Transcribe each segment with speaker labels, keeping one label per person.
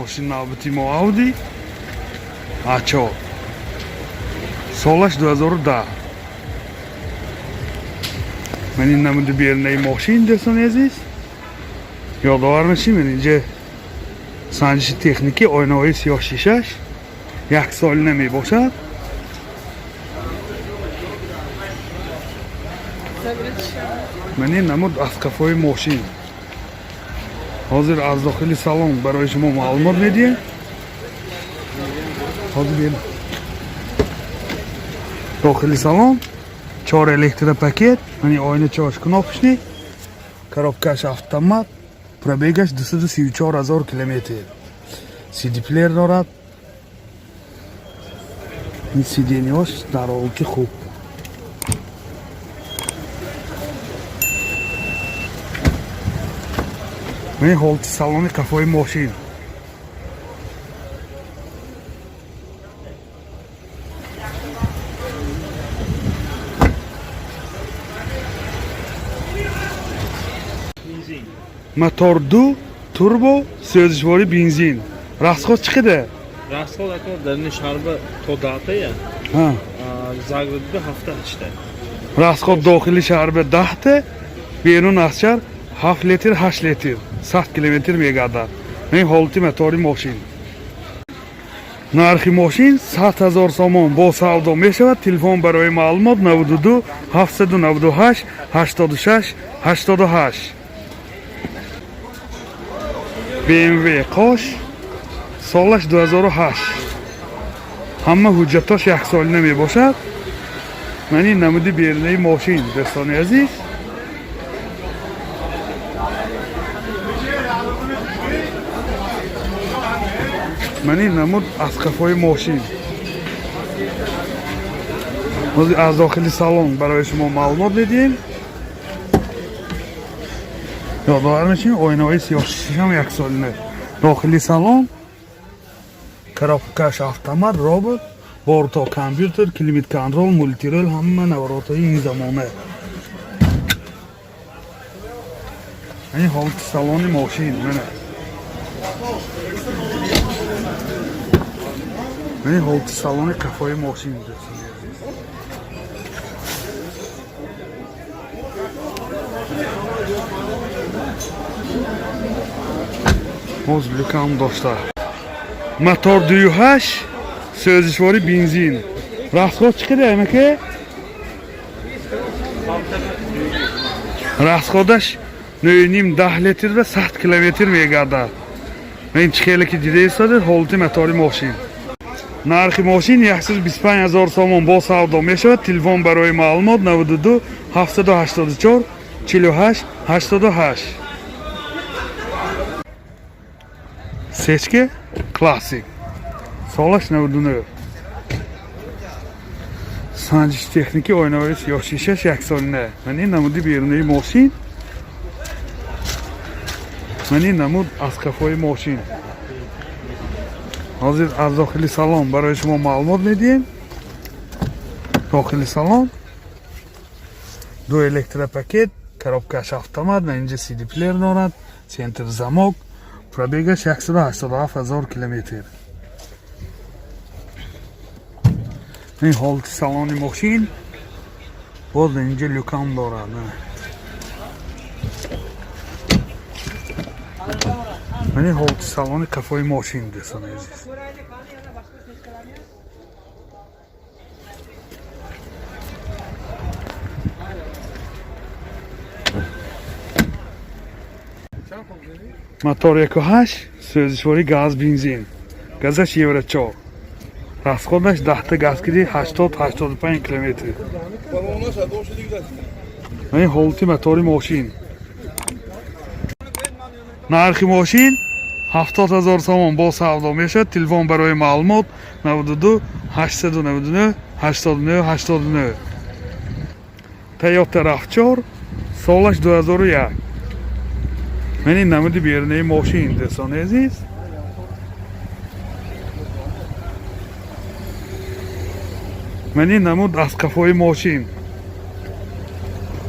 Speaker 1: Мошин навбати мо Audi A4, солаш 2010. Ман ин намуди берунаи мошин, дӯстони азиз. Ёдовар мешим, ман инҷа санҷиши техникӣ, оинаҳои сиёҳ шишаш як солина мебошад. Ман ин намуд аз қафои мошин. Ҳозир аз дохили салон барои шумо маълумот медиҳем. Ҳозир дохили салон чор электропакет, мани оина чор кнопочный, коробкаш автомат, пробегаш 234 ҳазор километр, CD-плеер дорад. Ин сиденьяш дар ҳолати хуб. Мани ҳолати салони қафои мошин. Мотор ду турбо, сӯзишворӣ бензин. Расход чӣ қадар?
Speaker 2: Расход, ака, дар шаҳрба то 10 тая, загородба 7-8 та.
Speaker 1: Расход дохили шаҳрба 10 та, берун аз шаҳр 7 литр, 8 литр, 100 километр мегардад. Ин ҳолати мотори мошин. Нархи мошин 100 000 сомон, бо савдо мешавад. Телефон барои маълумот 92 798 86 88. BMW қош, солаш 2008, ҳама ҳуҷҷатош яксолина мебошад. Ман ин намуди берунаи мошин, дӯстони азиз. Ман ин намуд аз қафои мошин. Ҳозир аз дохили салон барои шумо маълумот медиҳем. Ёдовар мешем, оинаҳои сиёҳшишам яксолина. Дохили салон коробкаш автомат, робот, борто компютер, климат контроль, мультируль, ҳама наворотҳои ин замона. Ин ҳолати салони мошин. Мана ин ҳолати салони қафои мошин, дӯстони азиз. Боз люкам дошта. Мотор 2.8, сӯзишворӣ бензин. Расход чӣ қадар, амаке? Расходаш 9.5, 10 литр ва 100 километр мегардад. Ин чӣ хеле ки дида истодед, ҳолати мотори мошин. Нархи мошин 125 ҳазор сомон, бо савдо мешавад. Телефон барои маълумот 92 784 48 88. Сечке классик, солаш 99, санҷиши техникӣ, оинаҳои сиёҳшишаш яксолина. Ман ин намуди берунаи мошин. Ман ин намуд аз қафои мошин. Ҳозир аз дохили салон барои шумо маълумот медиҳем. Дохили салон ду электропакет, коробкаш автомат ва инҷа CD плеер дорад, центр замок, пробегаш 187 ҳазор километр. Ин ҳолати салони мошин. Боз инҷа люкам дорад. Ман ин ҳолати салони қафои мошин, дӯстони азиз. Мотор 1.8, сӯзишворӣ газ бензин, газаш евро 4, расходаш 10 та газ киди 80, 85 километр. Ин ҳолати мотори мошин. Нархи мошин 70 000 сомон, бо савдо мешавад. Телефон барои маълумот 92 899 89 89. Toyota RAV4, солаш 2001. Ман ин намуди берунаи мошин, дӯстони азиз. Ман ин намуд аз қафои мошин.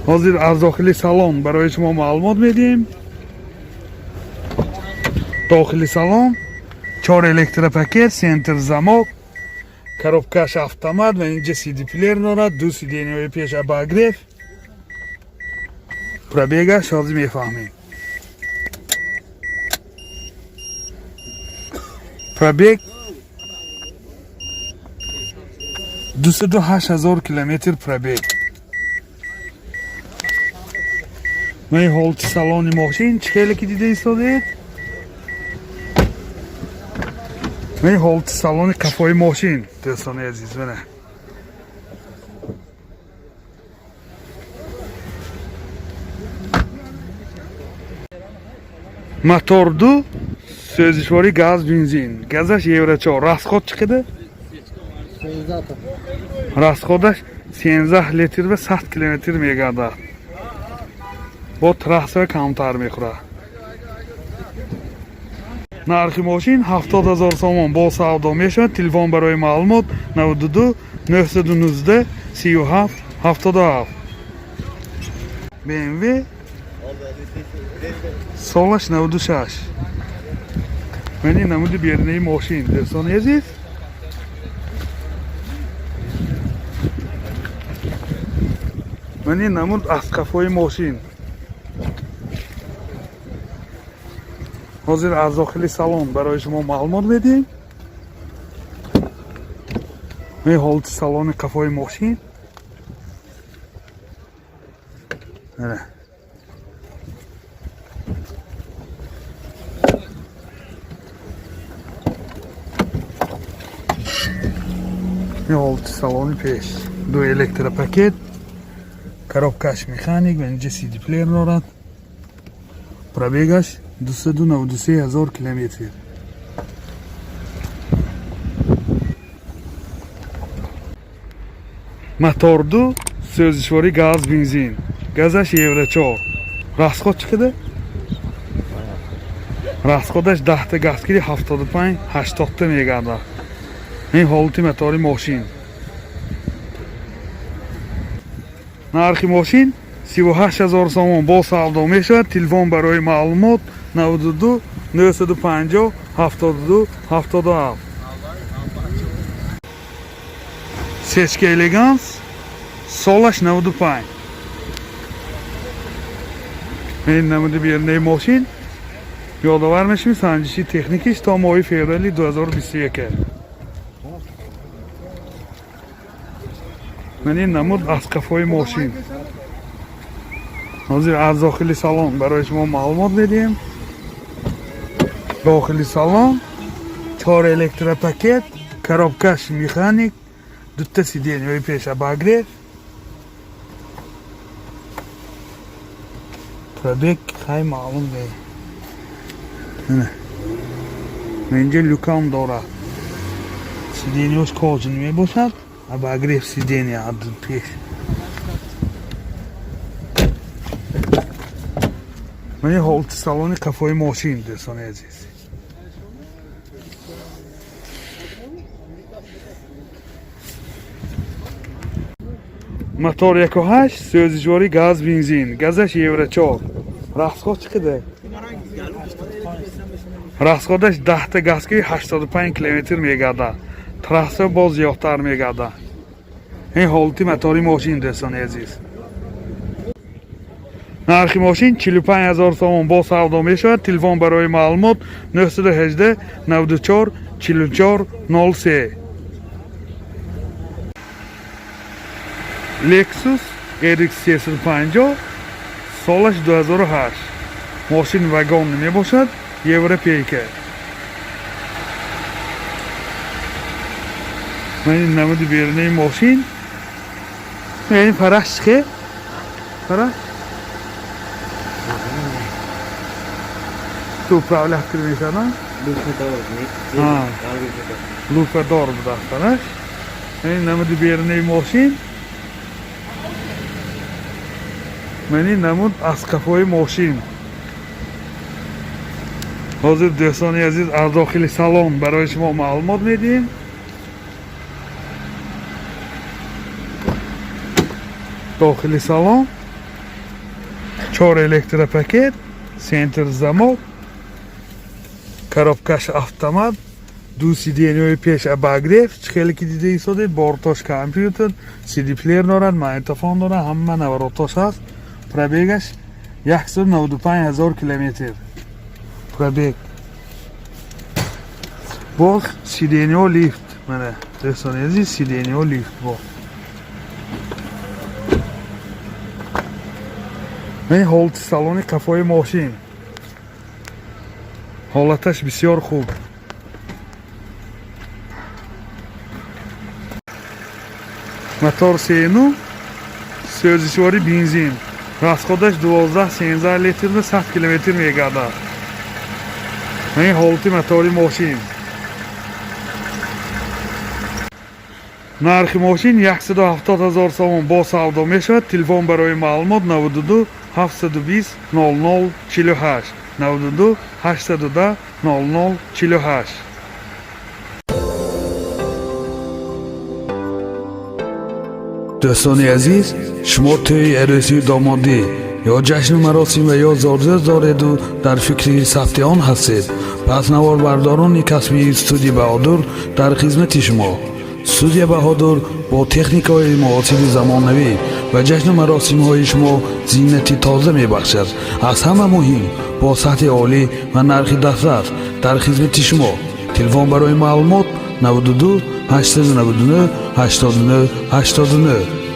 Speaker 1: Ҳозир аз дохили салон барои шумо маълумот медиҳем. Дохили салон Чор электропакет, центр замок, коробкаш автомат ва инҷа CD плеер дорад, ду сиденияҳои пеш обогрев. Пробегаш ҳозир мефаҳмем. Пробег 208 ҳазор километр пробег. Ман ҳолати салони мошин чӣ хеле ки дида истодаед. Ман ҳолати салони қафои мошин, дӯстони азиз, мана. Мотор ду, сӯзишворӣ газ, бензин. Газаш евро 4. Расход чӣ қадар? Расходаш 13 литр ва 100 километр мегардад. Бо трасса камтар мехӯрад. Нархи мошин 70 ҳазор сомон бо савдо мешавад. Телефон барои маълумот 92 919 37 77. BMW солаш 96. Мани намуди берунаи мошин, дӯстони азиз. Мани намуд аз қафои мошин. Ҳозир аз дохили салон барои шумо маълумот медиҳем. Ин ҳолати салони қафои мошин. Мана. Ин ҳолати салони пеш. Ду электропакет, коробкаш механик ва инҷа CD плеер дорад. Пробегаш 293 ҳазор километр. Мотор ду, сӯзишворӣ газ, бензин. Газаш евро 4. Расход чӣ қадар? Расходаш 10 та газгири 75 80 та мегардад. Ин ҳолати мотори мошин. Нархи мошин 38 ҳазор сомон бо савдо мешавад. Телефон барои маълумот 92 950 72 77. Сечка Элеганс солаш 95. Ин намуди берунаи мошин. Ёдовар мешавем, санҷиши техникиш то моҳи феврали 2021. Ман ин намуд аз қафои мошин. Ҳозир аз дохили салон барои шумо маълумот медиҳем. Дохили салон чор электропакет, коробкаш механик, дута сиденияҳои пеш обогрев. Пробег хай маълум не. Мана. Инҷа люкам дорад. Сиденияш кожаный мебошад. Обогрев сидения аз пеш. Ман ин ҳолати салони қафои мошин, дӯстони азиз. Мотор 1.8, сӯзишворӣ газ, бензин. Газаш евро 4. Расход чӣ қадар? Расходаш 10 та газгири 85 километр мегардад. Трасса боз зиёдтар мегардад. Ин ҳолати мотори мошин, дӯстони азиз. Нархи мошин 45 ҳазор сомон бо савдо мешавад. Телефон барои маълумот 918 94 44 03. Lexus RX 350 солаш 2008. Мошин вагон мебошад, европейка. Ман ин намуди берунаи мошин. Ин фараш чӣ? Фараш? Ту управлять мекардам? Лупадор будааст фараш. Ин намуди берунаи мошин. Ман ин намуд аз қафои мошин. Ҳозир, дӯстони азиз, аз дохили салон барои шумо маълумот медиҳем. Дохили салон чор электропакет, центр замок, коробкаш автомат. Ду сиденье ҳои пеш обогрев, чӣ хеле ки дида истодед, бортош компютер, CD плеер дорад, магнитофон дорад, ҳама наворотош ҳаст. Пробег аш 195 ҳазор километр пробег. Боз сиденье лифт, мана, дӯстони азиз, сиденье лифт бо. Ин ҳолати салони қафои мошин, ҳолаташ бисёр хуб. Мотор сену, сӯзишвори бензин, расход аш 12-13 литр, 100 километр мегардад. Ин ҳолати мотори мошин. Нархи мошин 170 ҳазор сомон, бо савдо мешавад. Телефон барои маълумот 92 720 00 48, 92 810 00 48. Дӯстони азиз, шумо тӯи арӯсию домодӣ ё ҷашну маросим ва ё зодрӯз дореду дар фикри сабти он ҳастед, пас наворбардорони касбии студия Баҳодур дар хизмати шумо. Студия Баҳодур бо техникаҳои муосири замонавӣ ба ҷашну маросимҳои шумо зинати тоза мебахшад. Аз ҳама муҳим, бо сатҳи олӣ ва нархи дастрас дар хизмати шумо. Телефон барои маълумот 92 899 89 89.